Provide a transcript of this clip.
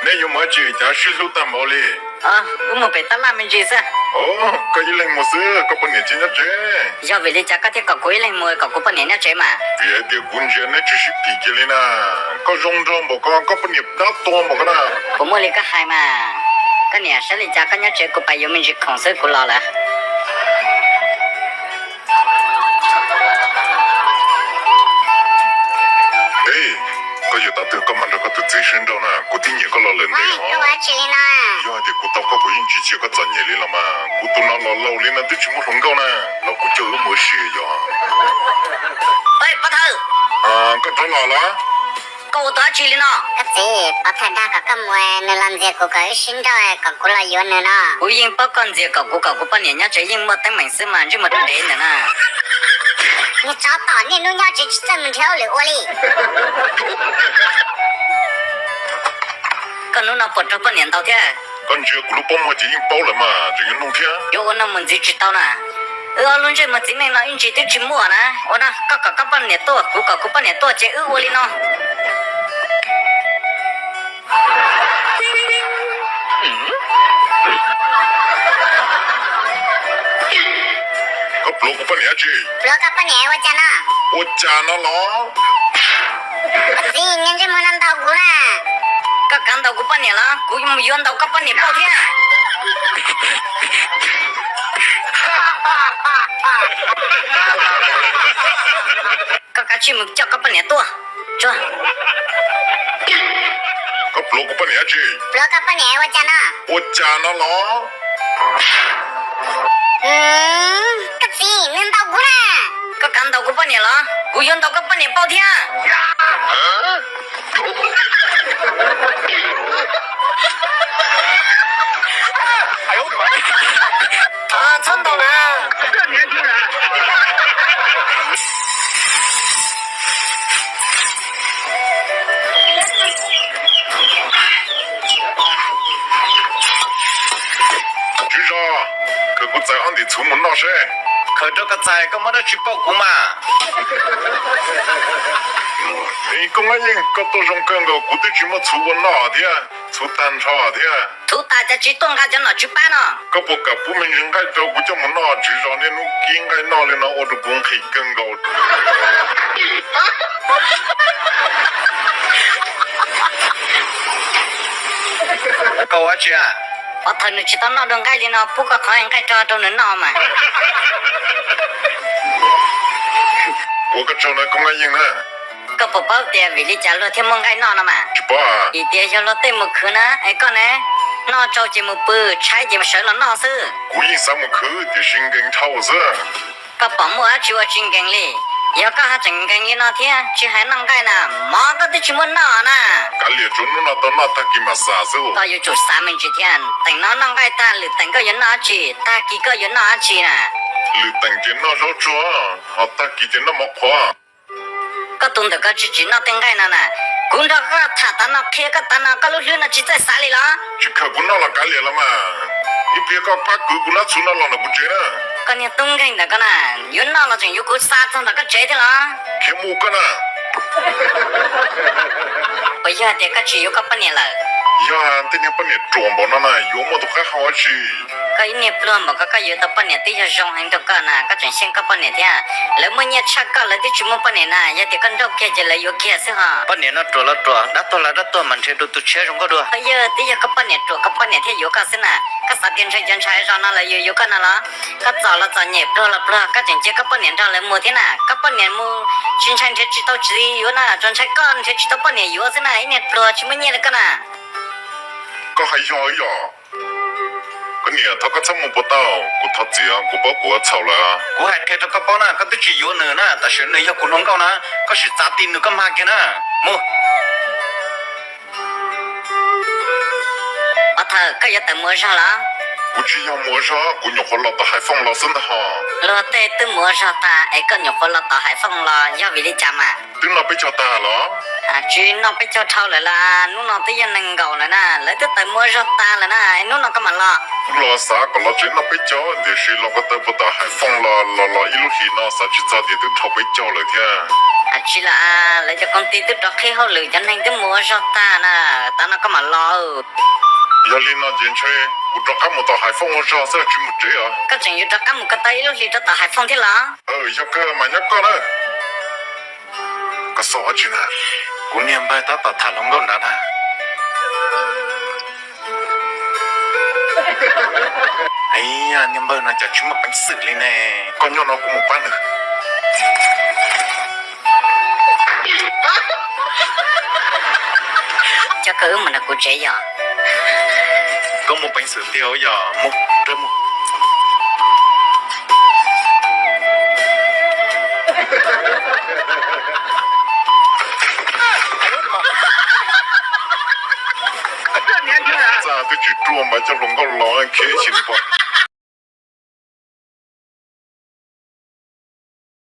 Nej yuav mus dab tsi cas sib hlub tag npaum li? Wb mus pem tab laj me ntsis xwb. Koj ib leeg mus xwb, koj poj niam tsis nyob tsev? Yog vim li cas koj thiaj kom kuv ib leeg mus, kom kuv poj niam nyob tsev mas? Vim hais tias kuv ntsia neb tsis sib phim kiag li na. Koj zoo nraug npaum ko, koj poj niam dab tuag npaum ko na. Puas muaj li koj hais mas? Koj niam, saib li cas koj nyob tsev, kuv pais yuav me ntsis khoom xwb kuv los lawm. Ej, koj yuav tav twg koj mam nrog koj tus txiv sib nrauj na, kuv twb nyiam koj los lawm ntev os. Yog hais tias kuv tau koj kuv yeej tsis cia koj txom nyem li los mas. Kuv tus no los laus li no twb tsis muaj hluas nkauj na, los kuv coj wb mus ua si yom. Pov Thawj, koj rov los los? Koj ua dab tsi li no? Koj txiv, Pov Thawj dag kom koj mus, nws los ntxias kuv kom wb sib nrauj kom kuv los yuav nws no. Kuv yeej paub koj ntxias kom kuv kom kuv poj niam nyob tsev yeej muaj teeb meem xwb mas ntsej muag rau ntev ntawm na. Niag tsov tom, niaj hnub nyob tsev tsis txawj mus nrhiav hauj lwm ua li. Koj hnub no puas raug poj niam ntaus thiab? Koj ntsia kuv lub pob muag ces yeej paub lawm mas, tseem yuav nug thiab. Yuav ua no mus ntxiv tsis tau na. Wb ob lub ntsej muag txiv neej no ib ntsis twb tsis muaj na. Ua no, koj kom koj poj niam tuaj, kuv kom kuv poj niam tuaj ces wb ua li no. Koj pluav kuv poj niam dab tsi? Pluav koj poj niam ua cas no? Ua cas no los? Koj txiv, niag ntsej muag no ntaus kuv na. Koj kav ntaus kuv poj niam los kuv yuav ntaus koj poj niam pauj thiab. Koj kav tsij mus coj koj poj niam tuaj. Koj pluav kuv poj niam dab tsi? Pluav koj poj niam ua cas no? Ua cas no los? Koj txiv, nws ntaus kuv na. Koj kav ntaus kuv poj niam los kuv yuav ntaus koj poj niam pauj thiab. Txhob ntaus na. Tswv zos, khawm kuv txais ob ntim txhuv mus noj seb. Khawm rau koj txais, koj muab dab tsi pauj kuv mas? Koj Mab Yeej, koj tuaj zoo kawg nkaus, kuv twb tsis muaj txhuv ua noj thiab, txhuv tag nrho thiab. Txhuv tas cas tsis tuaj nqa cov nom tswv pab no. Koj puas kam pub me ntsis nqaij rau kuv coj mus noj, tswv zos niaj hnub kib nqaij noj li no ua rau kuv nqhis kawg nkaus. Koj ua dab tsi? Pov Thawj nws tsis tau noj dua nqaij li no, pub koj qhov nqaij rog rau nws noj mas. Ua koj tsaug na Koob Mab Yeej na. Koj puas paub tias vim li cas luag thiaj muaj nqaij noj no mas? Tsis paub. Vim tias yog luag tej mus khwv na, es koj ne, noj tsau ces mus pw, tshaib ces sawv los noj xwb. Kuv yeej xav mus khwv tiam sis nkees dhau xwb. Koj pom muaj dab tsi ua tsis nkees li? Yog koj ho tseem nkees li no thiab tsis hais noj nqaij na, mov koj twb tsis muaj noj na. Kav liam, tsuav hnub no tau noj, tag kis mam xav xwb. Koj yuav tsum xav me ntsis thiab, teem no noj nqaij tag, lwm teem koj yuav noj dab tsi? Tag kis koj yuav noj dab tsi na? Lwm teem ces noj zaub tsuag, ho tag kis ces noj mov qhuav. Koj tus ntawm koj tsis tsim noj tej nqaij no na. Kuv nrog koj tham tav no, qhia koj tav no, koj lub hlwb no tsis txawj xav li los? Tsis khawm kuv noj los kav liam los mas. Ib pliag koj pab kwv kuv nab txhuv no los ntawm kuv tsev na. Koj niag tub nkeeg ntawm koj na, yuav noj los tseem yuav kuv xa txog ntawm koj tsev thiab los? Khiav mus koj na. Puas yog tias koj tsis yuav koj poj niam lawm? Yog, tej niag poj niam ruam npaum no na yuav muaj tus qab hau dab tsi? Koj ib niag pluag npaum ko koj yuav tau poj niam twb yog zoo heev rau koj na, koj tseem xyeej koj poj niam thiab. Lawv muaj nyiaj tshaj koj lawv twb tsis muaj poj niam na, yog tias koj nrauj kiag ces lawv yuav kiag xwb ho. Poj niam no ruam los ruam, dab tuag los dab tuag mas nrhiav dua tus tshiab zoo nkauj dua. Yog twb yog koj poj niam ruam koj poj niam thiaj yuav koj xwb na. Koj xav tias ntshai cov ntshai zos no lawv yuav yuav koj no los? Koj txom los txom nyem pluag los pluag koj tseem cia koj poj niam nrog lawv mus thiab na. Koj poj niam mus tsis ntshai nrhiav tsis tau txiv yuav na, tsuas ntshai koj nrhiav tsis tau poj niam yuav xwb na, ib niag pluag tsis muaj nyiaj li koj na. Koj hais yog yom? Koj niam, thov koj txhob mus puas tau? Kuv thov txim, kuv paub kuv ua txhaum lawm. Kuv hais qhia rau koj paub na, koj twb tsis yuav nws na, tam sim nws yog kuv hluas nkauj na, koj sim txav ti nws koj mag kiag na. Mus. Pov Thawj, koj yuav tawm mus ua zog los? Kuv tsis yog mus ua zog, kuv nyuam qhuav los tom Haiv Fooj los xwb ntag ho. Luag tej twb mus ua zog tag es koj nyuam qhuav los tom Haiv Fooj los yog vim li cas mas? Twb noj peb caug tag los? Tsis noj peb caug dhau lawm las, hnub no twb yog nees nkaum lawm na, lawv twb tawm mus ua zog tas lawm na, hnub no koj mam los. Kuv los xav kom los tsev noj peb caug tiam sis los ko taw puag tom Hais Fooj los los los ib lub hlis no xav tsis txog tias twb dhau peb caug lawm thiab. Tsis los, lawv cov koom tij twb rov qhib hauj lwm, cov neeg twb mus ua zog tag na, tav no koj mam los. Yog li no ces ntshe kuv rov qab mus tom Hais Fooj ua zog xwb tsis mus tsev os. Koj tseem yuav rov qab mus ko taw ib lub hlis rau tom Hais Fooj thiab los? Yog kawg mas nyob koj na. Koj xav ua dab tsi na? Kuv niag npawg tab tom tham hluas nkauj ntawd na. Niag npawg no cas tsis muaj peev xwm li ne. Koj nyob no kuv mus pab nws. Coj koj wb mus nram kuv tsev yog? Koj muaj peev xwm tiag yog? Mus, mus. Txaj twb tsis ruaj mas coj hluas nkauj los khiav ib sim pom.